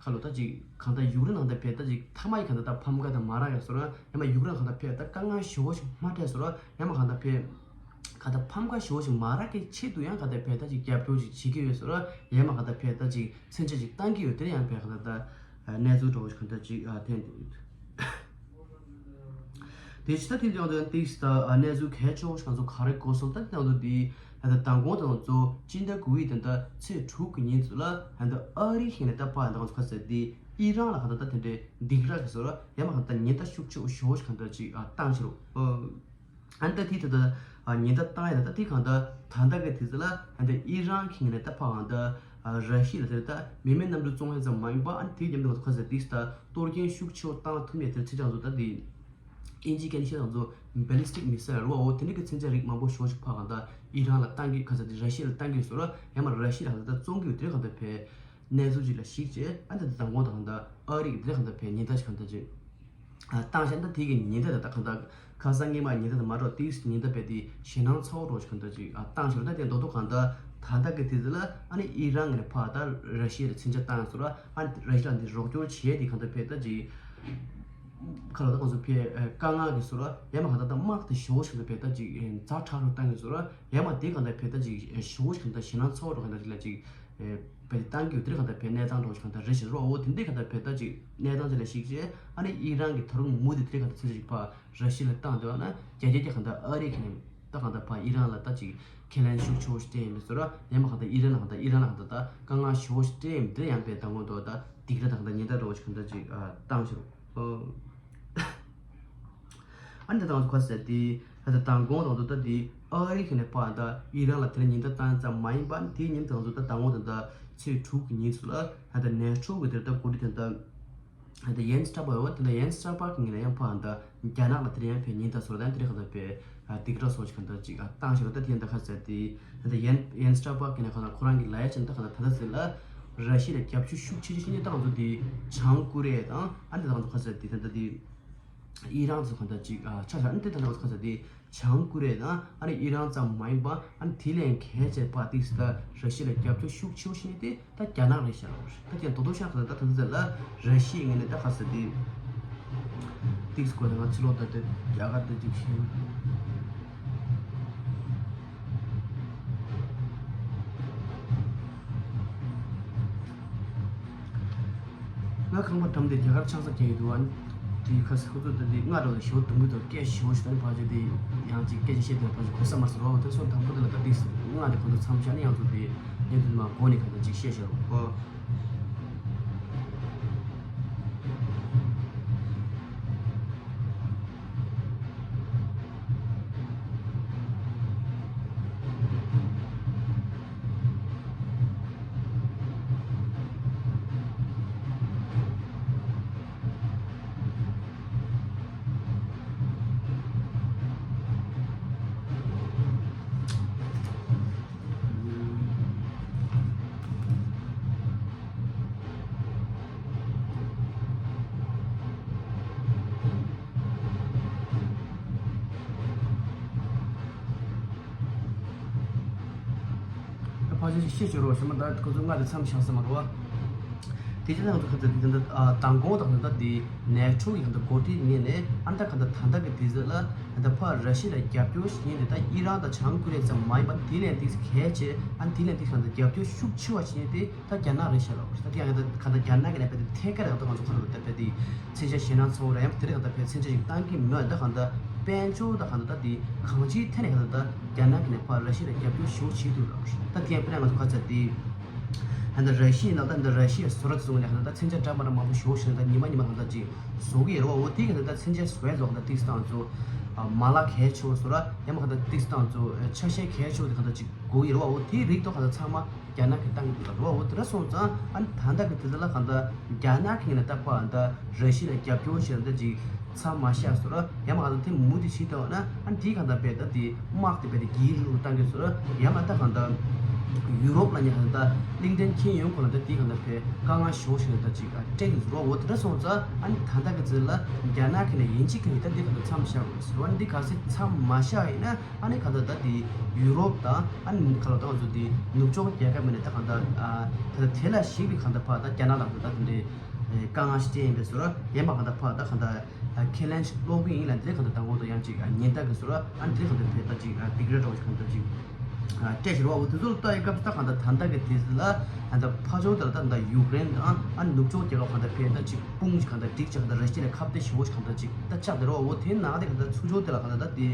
ཁ་ལོ་ད་ཅིག་གང་ལྟར་ཡུཀ་རེན་ནང་ལྟར་བས་ད་ཅིག་མཐའ་མ་ཡི་གང་ལྟར་ད་ཕམ་ཁ་དང་མ་རག་ཡ་སོ་ར་ཡང་ན་ཡུཀ་རེན་གང་ལྟར་བས་ད་དཀའ་ངལ་ཞེ་པོ་ཞིག་མ་འཕྲད་སོ་ར་ཡང་ན་གང་ལྟར་བས་གང་ལྟར་ཕམ་ཁ་ཞེ་པོ་ཞིག་མ་རག་གི་ཆེད་དུ་ཡང་གང་ལྟར་བས་ད་ཅིག་རྒྱབ་སྐྱོར་ཅིག་བྱེད་ཀྱི་ཡོད་སོ་ར་ཡང་ན་གང་ལྟར་བས་ད་ཅིག་མཚོན་ཆ་ཅིག་བཏང་གི་ཡོད། དེ་ཡང་བས་གང་ལྟར་ད་གནས་ཚུལ་འདྲ་བོ་ཞིག་གང་ལྟར་ཅིག་ཐོན་འདུག་དེ་ཕྱི་ད་དེ་ཡང་དོན་ཏིག་ད་གནས་ཚུལ་གལ་ཆེ་བོ་ཞིག་ང་ཚོ་ག་རེ་གོ་སོང་ད་དེ་ཡང་དོན་དེ་ད་ད་མདང་དགོང་དེ་ང་ཚོ་སྤྱི་ཟླ་དགུ་པའི་དེ་ད་ཚེས་དྲུག་གི་ཉིན་ཚོ་ལ་ད་ཨ་རི་ཞིག་ནས་ད་པ་ད་ང་ཚོ་ཁ་ཟེར་དེ་ཨི་རན་ལ་ག་ད་ད་དེ་འདྲའི་སྡིགས་ར་གི་སོ་ར་ཡང་མ་ག་ད་ཉེན་བརྡ་ཤུགས་ཆེ་བོ་ཞེ་བོ་ཞིག་གང་ལྟར་ཅིག་བཏང་ཕྱིར་རོ། ཨ་ནི་ད་དེ་ད་ད་ཉེན་བརྡ་བཏང་ཡ་ད་ད་དེ་གང་ལྟར་ད་ལྟ་གི་དུས་ཚོད་ལ་ད་ལྟ་ཨི་རན་ཁིང་ནས་ད་ཕ་གང་ལྟར་ར་ཤི་ཡ་ལ་དེ་ད་མི་མེད་གནམ་གྲུ་བཙོང་ཡ་ཙམ་མ་ཡིན་པ་ཨ་ནི་དེའི་རྒྱབ་ནས་ང་ཚོ་ཁ་ཟེར་ཏིག་ད་གཏོར་སྐྱོན་ཤུགས་ཆེ་བོ་བཏང་ཐུབ་ཡ་དེ་ཚེ་ཅང་ཚོ་ད་དེ་ཨིན་ཇི་སྐད་ནས་བཤད་ཙང་ཚོ་ballistic missile་རུ་བ་འོ་དེ་འདྲ་གི་མཚོན་ཆ་རིགས་མང་པོ་ཞེ་བོ་ཞིག་ཕ་གང་ལྟར་ཨི་རན་ལ་བཏང་གི་ཁ་ཟེར་དེ་ར་ཤི་ཡ་ལ་བཏང་གི་སོ་ར་ཡང་མ་ར་ཤི་ཡ་ལ་གང་ལྟར་བཙོང་གི་ཡོད་དེ་གང་ལྟར་བས། གནས་ཚུལ་ཅིག་ལ་གཞིགས་བྱས་ཨ་ནི་ད་ལྟ་མདང་དགོང་དང་ད་ཨ་རི་གི་དེ་གང་ལྟར་བས་ཉེན་བརྡ་ཞིག་གང་ལྟར་ཅིག་བཏང་བཞག་ད་དེ་གི་ཉེན་བརྡ་ད་ལྟ་གང་ལྟར་ཁ་སང་སྔོན་མ་ཉེན་བརྡ་དང་མ་འགྲོ་ཏིག་ཉེན་བརྡ་བས་དེ་ཞེད་སྣང་ཚ་བོ་རོ་ཞིག་གང་ལྟར་ཅིག་བཏང་བཞག་ད་དེ་མདོ་མདོ་གང་ལྟར་ད་ལྟ་གི་དུས་ཚོད་ལ་ཨ་ནི་ཨི་རན་གི་ནས་ཕར་ད་ར་ཤི་ཡ་ལ་མཚོན་ཆ་བཏང་སོ་ར་ཨ་ནི་ར་ཤི་ཡ་ལ་འདི་རོགས་སྐྱོར་བྱས་དེ་གང་ལྟར་བས་ད་ཅིག་ཁ་ལོ་ད་གང་ཚོ་བས་དཀའ་ངལ་གི་སོ་ར་ཡང་མ་གང་ལྟར་ད་དམག་དེ་ཞེ་བོ་ཞིག་ལ་བས་ད་ཅིག་ཛ་དྲག་རུ་བཏང་གི་སོ་ར་ཡང་མ་དེ་གང་ལྟར་བས་ད་ཅིག་ཞེ་བོ་ཞིག་གང་ལྟར་ཞེད་སྣང་ཚ་བོ་རོ་གང་ལྟར་ཅིག་ལ་ཅིག་བས་བཏང་གི་ཡོད། དེ་རིགས་གང་ལྟར་བས་གནས་སྟངས་འདྲ་བོ་ཞིག་གང་ལྟར་རེད་ཞེས་རོ། འོ་དེ་འདྲའི་གང་ལྟར་བས་ད་ཅིག་གནས་སྟངས་ཅིག་ལ་གཞིགས་བྱས་ཨ་ནི་ཨི་རན་གྱི་ད་རུང་མུ་མཐུད་དེ་རིགས་གང་ལྟར་ཚུལ་ཅིག་ཕར་ར་ཤི་ཡ་ལ་བཏང་འདོད་ན་རྒྱ་རྒྱ་རྒྱ་གང་ལྟར་ཨ་རི་གི་ནས་ད་གང་ལྟར་ཕར་ཨི་རན་ལ་ད་ཅིག་ཁས་ལེན་ཤུགས་ཆེ་བོ་ཞིག་སྤྲད་ཡིན་པའི་བཟོ་ར་ཡང་མ་གང་ལྟར་ཨི་རན་ལ་གང་ལྟར་ཨི་རན་ལ་གང་ལྟར་ད་དཀའ་ངལ་ཞེ་བོ་ཞིག་སྤྲད་ཡིན་དེ་ཡང་བས་ད་ངོ་ཐོག་ད་སྡིགས་ར་ད་གང་ལྟར་ཉེན་བརྡ་འདྲ་བོ་ཞིག་གང་ལྟར་ཅིག་བཏང་ཞིག་རོ། ཨ་ནི་ད་ང་ཚོ་ཁ་ཟེར་དེ་ད་ལྟ་མདང་དགོང་དང་དུ་ད་དེ་ཨ་རི་ཁ་ནས་ཕར་ད་ཨི་རན་ལ་དེ་ལ་ཉེན་བརྡ་བཏང་ཙམ་མ་ཡིན་པ་དེའི་ཉིན་དང་དུ་ད་ལྟ་མདང་དགོང་དང་ད་ཚེས་དྲུག་གི་ཉིན་ཚོ་ལ་ད་ལྟ་ནེ་ཊོ་གི་དེ་ལ་ད་འགོ་ཁྲིད་དེ་ད་ད་ཡན་སི་སྟོལ་པག་ཡོད་པ་དེ་ལ་ཡན་སི་སྟོལ་པག་གི་ངོས་ནས་ཡང་ཕར་ད་རྒྱ་ནག་ལ་དེ་ལ་ཡང་ཕར་ཉེན་བརྡ་སོགས་དང་དེ་ལ་ག་ད་ཕར་སྡིགས་ར་སོགས་ཀྱི་ག་ད་ཅིག་བཏང་ཞིག་ད་དེ་ཡང་ད་ཁ་ཟེར་དེ་ད་ཡན་ཡན་སི་སྟོལ་པག་གི་ནས་ག་ད་ཁོ་རང་གི་ལ་ཡ་ཅན་ད་ག་ད་ད་ད་ཟེར་ལ་ར་ཤི་ཡ་ལ་རྒྱབ་སྐྱོར་ཤུགས་ཆེ་ཆེ་ཞིག་ནས་ད་ང་ཚོ་དེ་བྱང་ཀོ་རི་ཡ་དང་ཨ་ནི་ད་ང་ཚོ་ཁ་ཟེར་དེ་ད་ད་དེ། ཨི་རན་ཚོ་གང་ལྟར་ཅིག་ཨ་ཆ་བཞག་ཨ་ནི་དེ་ལྟར་ང་ཚོ་གང་ལྟར་དེ་བྱང་ཀོ་རི་ཡ་དང་ཨ་ནི་ཨི་རན་ཙམ་མ་ཡིན་པ་ཨ་ནི་དེ་ལས་གལ་ཆེ་བ་ཏིག་སི་ད་ར་ཤི་ཡ་ལ་རྒྱབ་སྐྱོར་ཤུགས་ཆེ་བོ་ཞིག་ནི་དེ་ད་རྒྱ་ནག་རེད་ཤག་ད་ཀྱང་དོ་དོ་ཤག་གང་ལྟར་ད་ད་ལྟ་ལ་ར་ཤི་ཡའི་ངོས་ནས་ད་ག་ཟེར་དེ་ཏིག་སི་གོ་ད་ང་ཕྱི་ལོགས་ད་དེ་རྒྱ་གར་དེ་ཅིག་ཤེས། ང་ཁང་པ་འགྲམ་དེ་རྒྱ་གར་ཆང་ས་རྒྱག་གི་འདུག་ཨ་ནི་དེ་ཁ་སང་ཁོ་ཚོ་ད་དེ་ང་འགྲོ་དེ་ཞོ་དུང་གི་དོ་སྐད་ཞོ་ཞིག་ད་ནི་ཕ་ཆོས་དེ་ཡང་ཅིག་སྐད་ཆ་བཤད་དེ་ཕ་ཆོས་གོ་ས་མ་སོ་རོ། དེ་སོང་དང་པོ་དེ་ལ་ད་དེ་ང་དེ་ཁོ་ཚོ་མཚམས་བཞག་ནི་ཡང་ཚོ་དེ་ཉན་དུ་མ་གོ་ནི་ག་ད་ཅིག་བཤད་ཤག་རོ། ཕལ་ཆེར་ཤེས་ཤོར་བ་ཞིག་མ་ད་ཁོ་ཚོ་ང་དེ་མཚམས་བཞག་ས་མ་རེད་བ། དེ་རྗེས་ལ་ང་ཚོ་ག་ཚོད་དེ་འདི་མདང་དགོང་དང་ད་དེ་ནེ་ཊོ་གི་ད་འགོ་ཁྲིད་ངོས་ནས་ཨ་ད་ག་ད་ད་ལྟ་གི་དུས་ཚོད་ལ་ད་ཕར་ར་ཤི་ཡ་ལ་རྒྱབ་སྐྱོར་བྱེད་མཁན་དེ་ད་ཨི་རན་དང་བྱང་ཀོ་རི་ཡ་ཙམ་མ་ཡིན་པར་དེ་ལས་ཏིག་གལ་ཆེ་ཨ་དེ་ལས་ཏིག་ད་རྒྱབ་སྐྱོར་ཤུགས་ཆེ་བ་བྱེད་མཁན་དེ་ད་རྒྱ་ནག་རེད་ཤག་ལ། ད་དེ་ཡང་ད་ག་ད་རྒྱ་ནག་གི་ནས་དཔེ་དེ་ཐད་ཀར་ད་ང་ཚོ་ག་ད་ད་དཔེ་དེ་མཚོན་ཆ་ཞེད་སྣང་ཚ་བོ་ར་ཡང་དེ་རིང་ད་དཔེ་མཚོན་ཆ་ཞིག་བཏང་གི་མེད། ད་ག་ད་དཔལ་འབྱོར་ད་ག་ད་ད་དེ་གང་ཅིའི་ཐད་ནས་ག་ད་ད་རྒྱ་ནག་གི་ནས་ཕར་ར་ཤི་ཡ་ལ་རྒྱབ་སྐྱོར་ཞེ་པོ་བྱེད་འདུག་ལ། ད་དེ་ཡང་དཔེར་ན་ང་ཚོ་ག་ཚོད་དེ། ད་ལྟ་ར་ཤི་ཡའི་ནང་ད་ལྟ་ར་ཤི་ཡའི་བཟོ་གྲྭ་ཚོ་ནས་ད་ལྟ་མཚོན་ཆ་འདྲ་མ་འདྲ་མང་པོ་ཞེ་པོ་ཞིག་ད་ཉི་མ་ཉི་མ་ད་ལྟ་ཅིག་བཟོ་གི་ཡོད་རེད་བ། འོ་དེ་ག་ད་ལྟ་མཚོན་ཆ་བཟོ་ཡ་ཚོ་ག་ད་ཏིག་སྟངས་ཚོ་མ་ལག་གལ་ཆེ་བ་བཟོ་ར་ཡང་མ་ག་ད་ཏིག་སྟངས་ཚོ་ཆ་ཤས་གལ་ཆེ་བ་དེ་ག་ད་ཅིག་དགོས་ཀྱི་ཡོད་རེད་བ། འོ་དེའི་རིགས་ཐོག་ག་ད་ཚང་མ་རྒྱ་ནག་གིས་བཏང་གི་འདུག་རེད་བ། འོ་དེ་འདྲ་སོང་ཙང་ཨ་ནི་ད་ལྟ་གི་དུས་ཚོད་ལ་ག་ད་རྒྱ་ནག་གི་ནས་ད་ཕར་ད་ར་ཤི་ཡ་ལ་རྒྱབ་སྐྱོར་བྱེད་ད་ཅིག་མཚམས་མ་བཞག་ཟེར་ར་ཡང་མ་ག་ད་དེ་མུ་མཐུད་བྱེད་ཐུབ་ན་ཨ་ནི་དེའི་ག་ད་དཔེ་ད་དེ་དམག་དེ་དཔེ་དེ་རྒྱས་རུ་རུ་བཏང་གི་ཟེར་ར་ཡང་མ་ད་ག་ད་ཡུ་རོབ་ལ་ཉེ་ག་ད་གླིང་ཕྲན་ཁྱེར་ཡོང་གོང་ལ་ད་དེའི་ག་ད་དཔེ་དཀའ་ངལ་ཞེ་པོ་ཞིག་ད་ཅིག་སྤྲད་གི་ཟེར་ར། འོ་དེ་འདྲ་སོང་ཙང་ཨ་ནི་ད་ལྟ་གི་ཚེ་ལ་རྒྱ་ནག་གི་ནས་ཡིན་གཅིག་གི་ནས་ད་དེ་ག་ད་མཚམས་བཞག་དགོས་ཟེར་ར། ཨ་ནི་དེ་ག་ཚེ་མཚམས་མ་བཞག་ཡིན་ན། ཨ་ནི་ག་ད་ད་དེ་ཡུ་རོབ་དང་ཨ་ནི་ག་ལ་ད་ང་ཚོ་དེ་ནུབ་ཕྱོགས་རྒྱལ་ཁབ་མི་ནས་ད་ག་ད་ད་དེ་ལ་ཞིག་གི་ག་ད་ཕར་ད་རྒྱ་ནག་ལ་ད་དེ་འདྲའི་དཀའ་ངལ་ཞིག་སྤྲད་ཡིན་པས་ཟེར་ར་ཡང་མ་ག་ད་ཕར་ད་ག་ད་ཁས་ལེན་ཞིག་སློག་གི་ཡིན་ལ་འདི་ག་ད་ད་ངོ་ད་ཡང་ཅིག་ཉེན་བརྡ་གི་ཟེར་ར་ཨ་ནི་འདི་ག་ད་ཕེ་ད་ཅིག་སྡིགས་ར་འདྲ་བ་ཞིག་ག་ད་ཅིག་སྤྲད་ཞིག་ར་བ། འོ་དེ་ཚོ་ལ་ལྟ་ཡི་སྐབས་སུ་ད་ག་ད་ད་ད་གི་དུས་ཚོད་ལ་ད་ཕར་ཕྱོགས་དེ་ལ་ད་ད་ཡུཀ་རེན་དང་ཨ་ནི་ནུབ་ཕྱོགས་རྒྱལ་ཁབ་ག་ད་ཕེ་ད་ཅིག་དཔུང་ཞིག་ག་ད་སྒྲིག་ཅིག་ག་ད་ར་ཤི་ཡ་ལ་ཁ་གཏད་ཞེ་པོ་ཞིག་ག་ད་ཅིག་ད་ཆགས་དེ་ར་བ། འོ་དེ་ནང་དེ་ག་ད་ཚུར་ཕྱོགས་དེ་ལ་ག་ད་ད་དེ་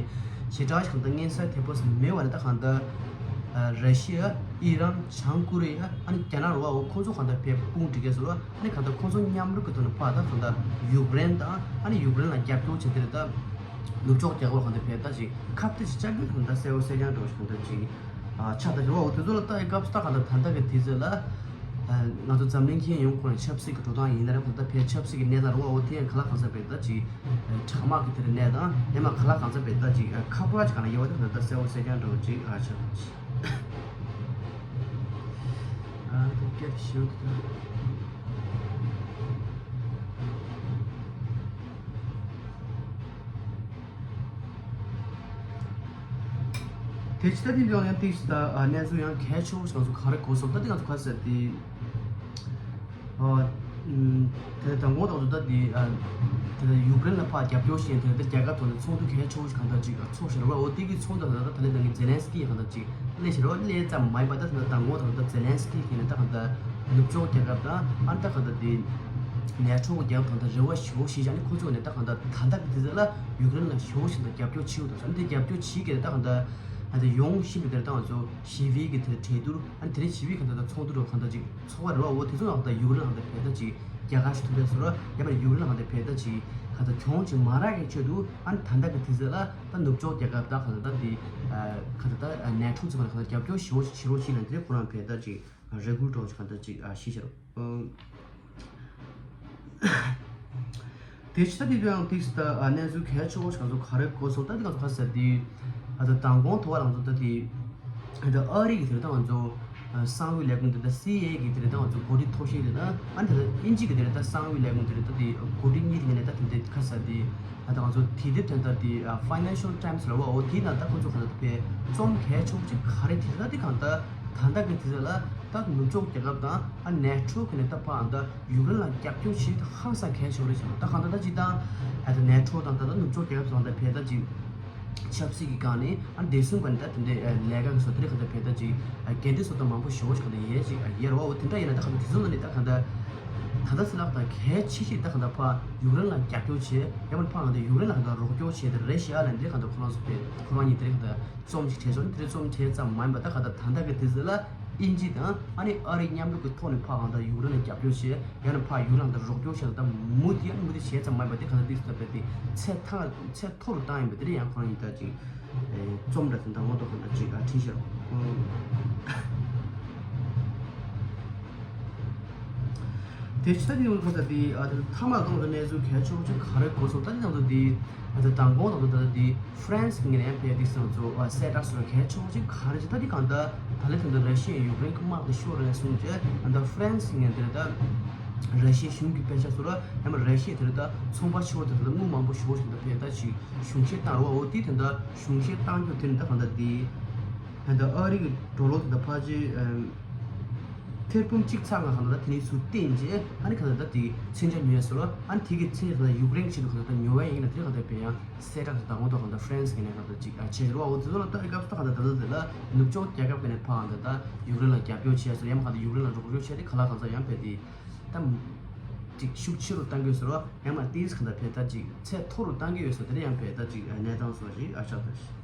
ཞེ་དྲག་ཞིག་ག་ད་མངོན་གསལ་དོད་པོ་མེད་བ་ནི་ད་ག་ད་ར་ཤི་ཡ་ཨི་རན་བྱང་ཀོ་རི་ཡ་ཨ་ནི་རྒྱ་ནག་ར་བ། འོ་ཁོང་ཚོ་ག་ད་ཕེ་དཔུང་སྒྲིག་གི་ཟེར་བ། ཨ་ནི་ག་ད་ཁོང་ཚོ་མཉམ་རུབ་ཀྱི་ཐོག་ནས་ཕར་ད་ག་ད་ཡུཀ་རེན་དང་ཨ་ནི་ཡུཀ་རེན་ལ་རྒྱབ་སྐྱོར་བྱེད་དེ་རེད་ད། ནུབ་ཕྱོགས་རྒྱལ་ཁབ་གང་དུ་ཕེབས་ད་ཅིག་ཁ་གཏད་ཅིག་བཅག་རྒྱུ་གང་ད་གསལ་བོ་གསལ་རྐྱང་འགྲོ་ཞིག་གང་ད་ཅིག་ཨ་ཆགས་ད་རེད་བ། འོ་དེ་ཚོ་ལ་ལྟ་ཡི་སྐབས་སུ་ད་གང་ད་ད་ལྟ་གི་དུས་ཚོད་ལ་ཨ་ང་ཚོ་འཛམ་གླིང་ཁྱེན་ཡོང་ཁོ་ན་ཆབ་སྲིད་ཀྱི་འགྲོ་སྟངས་ཡིན་ན་རེད་གང་ད་ཕེ་ཆབ་སྲིད་ཀྱི་གནས་སྟངས་རེད་བ། འོ་དེ་ཡང་ག་ལ་གང་ས་ཕེབས་ད་ཅིག་ཨ་དྲག་དམག་གི་དེ་རེད་གནས་སྟངས་ཡང་མ་ག་ལ་གང་ས་ཕེབས་ད་ཅིག་ཨ་ཁ་པར་ཅིག་གང་ལ་ཡོད་བ་དེ་གང་ད་གསལ་བོ་གསལ་རྐྱང་འགྲོ་ཅིག་ཨ་ཆགས་ད་ཅིག་ཨ་དེ་སྐད་ཤེས་ད། དེ་ཕྱི་ད་དེ་འདྲ་ཡང་ཏིག་ད་གནས་ཚུལ་ཡང་གལ་ཆེ་བོ་ཞིག་ང་ཚོ་ག་རེ་གོ་སོང་ད་དེ་ང་ཚོ་ག་ཟེར་དེ་ཨ་དེ་དང་པོ་ད་ད་དེ་དེ་ཡུཀ་རེན་ལ་ཕར་རྒྱབ་སྐྱོར་བྱས་དེ་ད་རྒྱ་གར་དུ་ཚོགས་འདུ་གལ་ཆེ་བོ་ཞིག་གང་ད་ཅིག་ཚོགས་ཤར་བ། འོ་དེ་གི་ཚོགས་འདུ་ད་ད་ད་ལེ་ད་གི་ཛེ་ལན་སི་ཀི་གང་ད་ཅིག་སླེབས་ཤར་བ་སླེབས་ཙམ་མ་ཡིན་པ་ད་ད་དང་པོ་ད་ད་ཛེ་ལན་སི་ཀི་གི་ནས་ད་གང་ད་ནུབ་ཕྱོགས་རྒྱལ་ཁབ་དང་ཨ་ད་གང་ད་དེ་ནེ་ཊོ་གི་རྒྱལ་ཁབ་གང་ད་རེ་བ་ཞུ་ཞེས་བྱ་ནི་ཁོ་ཚོ་ནས་ད་གང་ད་ད་ད་གི་དེ་ཚོ་ལ་ཡུཀ་རེན་ལ་ཞུ་ཞིག་ད་རྒྱབ་སྐྱོར་བྱེད་འོ་ད་ཨ་ནི་དེ་རྒྱབ་སྐྱོར་བྱེད་གི་ད་གང་ད་ཨ་ད་ཡོང་ཞིབ་དེར་ད་ང་ཚོ་ཞི་བའི་གི་དེར་གྲོས་བསྡུར་ཨ་ནི་དེ་རིང་ཞི་བའི་གང་ད་ད་ཚོགས་འདུ་རུ་གང་ད་ཅིག་ཚོགས་པ་རེད་བ། འོ་དེ་ཚོ་ནང་ད་ཡུཀ་རེན་ནང་ད་ཕེབས་ད་ཅིག་རྒྱལ་ཁ་ཞིག་ཐུབ་པའི་བཟོ་འདྲ་ཡང་མིན་ཡུཀ་རེན་ནང་ད་ཕེབས་ད་ཅིག་ག་ད་གྱོང་ཅིག་མ་རག་གི་ཆེད་དུ་ཨ་ནི་ད་ལྟ་གི་དུས་ཚོད་ལ་ད་ནུབ་ཕྱོགས་རྒྱལ་ཁབ་ད་ག་ད་ད་དེ་ག་ད་ད་ནེ་ཊོ་ཚོ་ག་ད་རྒྱབ་སྐྱོར་ཞེ་པོ་ཞིག་བྱེད་རོགས་བྱེད་ལ་འདིར་ཁོ་རང་ཕེབས་ད་ཅིག་རེ་སྐུལ་འགྲོ་ཅིག་ག་ད་ཅིག་ཤེས་བྱ་རོགས། དེ་ཕྱི་ད་དེ་དུས་ཡང་ཏིག་ད་གནས་ཚུལ་གལ་ཆེ་བོ་ཞིག་ང་ཚོ་ག་རེ་གོ་སོང་ད་དེ་ང་ཚོ་ག་ཟེར་དེ་ད་ད་མདང་དགོང་ཐོག་ལ་ང་ཚོ་ད་དེ་ད་ཨ་རི་གི་དེ་ད་ང་ཚོ་གསང་བའི་ལས་ཁུངས་དེ་ད་སི་ཨའི་ཨེ་གི་དེ་ད་ང་ཚོ་འགོ་ཁྲིད་ཐོག་ཤེས་དེ་ད་ཨ་ད་ད་དབྱིན་ཇི་གི་དེ་ད་གསང་བའི་ལས་ཁུངས་དེ་ད་དེ་འགོ་ཁྲིད་གཉིས་དེ་ནས་ད་དེ་འདྲ་ག་ཟེར་དེ་ད་ད་ང་ཚོ་དེ་དེ་ད་ད་དེ་ཕའི་ནན་ཤལ་ཊའིམ་སི་ལ་བ་འོ་དེ་ན་ད་ཁོ་ཚོ་ག་ད་དཔེ་རྩོམ་གལ་ཆེ་བོ་ཅིག་ག་རེ་དེ་ད་དེ་གང་ད་ད་ད་གི་དེ་ད་ལ་ད་ནུབ་ཕྱོགས་རྒྱལ་ཁབ་དང་ཨ་ནེ་ཊོ་གི་ནས་ད་ཕ་ཨ་ད། ཡུཀ་རེན་ལ་རྒྱབ་སྐྱོར་བྱེད་ཧང་སང་གལ་ཆེ་བ་རེད་ཟེར་བ། ད་གང་ལྟར་ད་སྤྱིར་བཏང་ཨ་ད་ནེ་ཊོ་དང་ད་ལྟ་ནུབ་ཕྱོགས་རྒྱལ་ཁབ་ཚོ་གང་ལྟར་ཕེ་ད་ཅིག་ཆབ་སྲིད་ཀྱི་སྒང་ནས་ཨ་བདེ་སྲུང་སྒང་ནས་ད་དེ་འདྲའི་ལས་ཀ་གི་བཟོ་དེ་རིགས་གང་ལྟར་ཕེ་ད་ཅིག་འགན་འཁྲི་བཟོ་སྟངས་མང་པོ་ཞེ་པོ་ཞིག་གང་ལྟར་ཡོད་ཅིག་ཡོད་རེད་བ། འོ་དེ་འདྲ་ཡིན་ན་ད་གང་ལྟར་དེ་ཚོ་ལ་ནི་ད་གང་ལྟར་ད་ལྟ་སྲིད་ལག་དང་གལ་ཆེ་ཤོས་ད་གང་ལྟར་ཕ་ཡུཀ་རེན་ལ་རྒྱབ་སྐྱོར་བྱེད་ཡང་མིན་ཕ་གང་ལྟར་ཡུཀ་རེན་ལ་གང་ལྟར་རོགས་སྐྱོར་བྱེད་དེ་རེད་ཤག་ལ་འདི་གང་ལྟར་ཁོ་རང་ཚོ་ཕེ་ཁོ་རང་གཉིས་དེ་རིགས་གང་ལྟར་རྩོམ་ཞིག་བྱས་སོང་། དེ་རྩོམ་བྱས་ཙམ་མ་ཡིན་པ་ད་གང་ལྟར་ད་ལྟ་གི་དུས་ཚོད་ལ་དབྱིན་ཇི་དང་ཨ་ནི་ཨ་རི་མཉམ་རུབ་ཀྱི་ཐོག་ནས་ཕར་གང་ལྟར་ཡུཀ་རེན་ལ་རྒྱབ་སྐྱོར་བྱས་ཡང་ན་ཕར་ཡུཀ་རེན་ལ་རོགས་སྐྱོར་བྱས་ད་མུ་མཐུད་ཡང་མུ་མཐུད་བྱས་ཙམ་མ་ཡིན་པ་དེ་གང་ལྟར་དུས་ཚོད་ད་དེ་ཚད་ཐང་ཚད་མཐོ་རུ་བཏང་ཡིན་པ་དེ་རེད། ཡང་ཁོ་རང་ཡིན་ད་ཅིག་རྩོམ་འདྲ་དེ་འདྲ་ངོ་ཐོག་གང་ལྟར་ཅིག་ཨ་བྲིས་བཞག་དེ་ཕྱི་ད་དེ་ཡོང་ཁ་ཚ་དེ་ཨ་དེ་མཐའ་མ་གང་དུ་གནས་ཚུལ་གལ་ཆེ་བོ་ཅིག་ག་རེ་གོ་སོང་ད་དེ་ནང་དུ་དེ། ད་ལྟ་མདང་དགོང་དང་ད་ལྟ་འདི་ཧྥ་རན་སི་ངོས་ནས་ཡང་ཕེ་ཏིག་སང་ཚོ་གསལ་བསྒྲགས་སུ་གལ་ཆེ་བོ་ཅིག་ག་རེ་ཅིག་ད་འདི་གང་ལྟར་ད་ལྟ་དེ་འདྲ་ར་ཤི་ཡས་ཡུཀ་རེན་གྱི་དམག་དེ་ཤོར་རེད་གསུངས་རྗེས་ད་ལྟ་ཧྥ་རན་སི་ངོས་ནས་ད་ལྟ་ར་ཤི་ཡའི་གཞུང་གི་དཔེ་ཆ་ཚོ་ལ་ཡང་ན་ར་ཤི་ཡས་དེ་ལ་ད་ཚོང་པ་ཆེ་བོ་དེ་ལ་དངུལ་མང་པོ་ཞེ་པོ་ཞིག་ད་ཕེ་ད་ཅིག་གཞུང་བཞེས་བཏང་རོགས་འོ་དེ་དེ་འདྲ་གཞུང་བཞེས་བཏང་རྒྱུ་དེ་ནི་ད་གང་ལྟར་འདི་ད་ལྟ་ཨ་རི་གི་ཌོ་ལར་དེ་ད་ཕལ་ཆེར་ ཐེར་འབུམ་གཅིག་ཚང་ང་གང་ལྟར་དེ་ནས་ཚུར་བཏོན་རྗེས་ཨ་ནི་གང་ལྟར་དེ་མཚོན་ཆ་ཉོས་ཟེར་རོ། ཨ་ནི་དེ་གི་མཚོན་ཆ་གང་ལྟར་ཡུཀ་རེན་ཆེད་དུ་གང་ལྟར་ཉོ་བ་ཡིན་ན་དེ་གང་ལྟར་བས་ཡང་སེ་ཏྲག་དང་གོང་དུ་གང་ལྟར་ཧྥ་རན་སི་གི་ནས་གང་ལྟར་ཅིག་ཨ་བྱས་ཟེར་རོ། འོ་དེ་ཚོ་ལ་ད་སྐབས་སུ་ད་གང་ལྟར་ད་ལྟ་དེ་ལ་ནུབ་ཕྱོགས་རྒྱལ་ཁབ་ཀྱི་ནས་ཕ་གང་ལྟར་ད་ཡུཀ་རེན་ལ་རྒྱབ་སྐྱོར་བྱས་ཟེར་རོ། ཡང་མ་གང་ལྟར་ཡུཀ་རེན་ལ་རོགས་སྐྱོར་བྱས་ཏེ་ག་ལ་གང་ལྟར་ཡང་བས་དེ་ད་ཅིག་ཤུགས་ཆེ་རུ་གཏང་དགོས་ཟེར་རོ། ཡང་མ་དེ་གང་ལྟར་བས་ད་ཅིག་ཚད་མཐོ་རུ་གཏང་གི་ཡོད་ཟེར། དེ་ལ་ཡང་བས་ད་ཅིག་གནས་སྟངས་སོགས་ཞིག་ཨ་ཆགས་ད་ཞིག་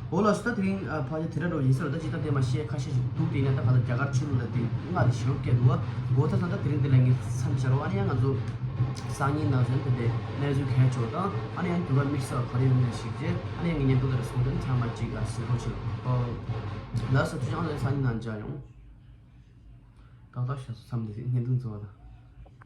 འོ་ལགས་སོ། ད་དེ་རིང་ཨ་ཕལ་ཆེར་དེ་འདྲ་འགྲོ་ཡིན་ཟེར་བ། ད་ཅི་ལྟར་དེ་མ་བཤད་ཁ་ཤས་ཤིག་འདུག་དེ་ནས་ད་ག་ལ་རྒྱ་གར་ཆོས་ལུགས་ལ་དེ་སྔགས་དེ་ཞེ་པོ་སྐད་འདུག་བ། འགོ་ད་ཚང་ད་དེ་རིང་འདི་ལ་ངས་མཚམས་བཞག་རོགས། ཨ་ནི་ཡང་ང་ཚོ་སང་ཉིན་ནང་ཚན་དེ་འདྲའི་གནས་ཚུལ་གལ་ཆེ་བ་དང་ཨ་ནི་ཡང་འགྱུར་བ་དམིགས་བསལ་ག་རེ་ཡོད་མེད་ཞིག་རྗེས་ཨ་ནི་ཡང་ངས་བརྙན་ཐུང་དེ་འདྲ་སོང་དོན་ཚང་མ་ཅིག་ཨ་གཟིགས་རོགས་བྱེད། ཨོ་ལགས་སོ། ཁྱེད་རང་ཚོ་སང་ཉིན་ནང་མཇལ་ཡོང་། ཏག་ཏག་ཞག་སོ་མཚམས་འདི་བརྙན་ཐུང་འཚོལ་བ་དང་།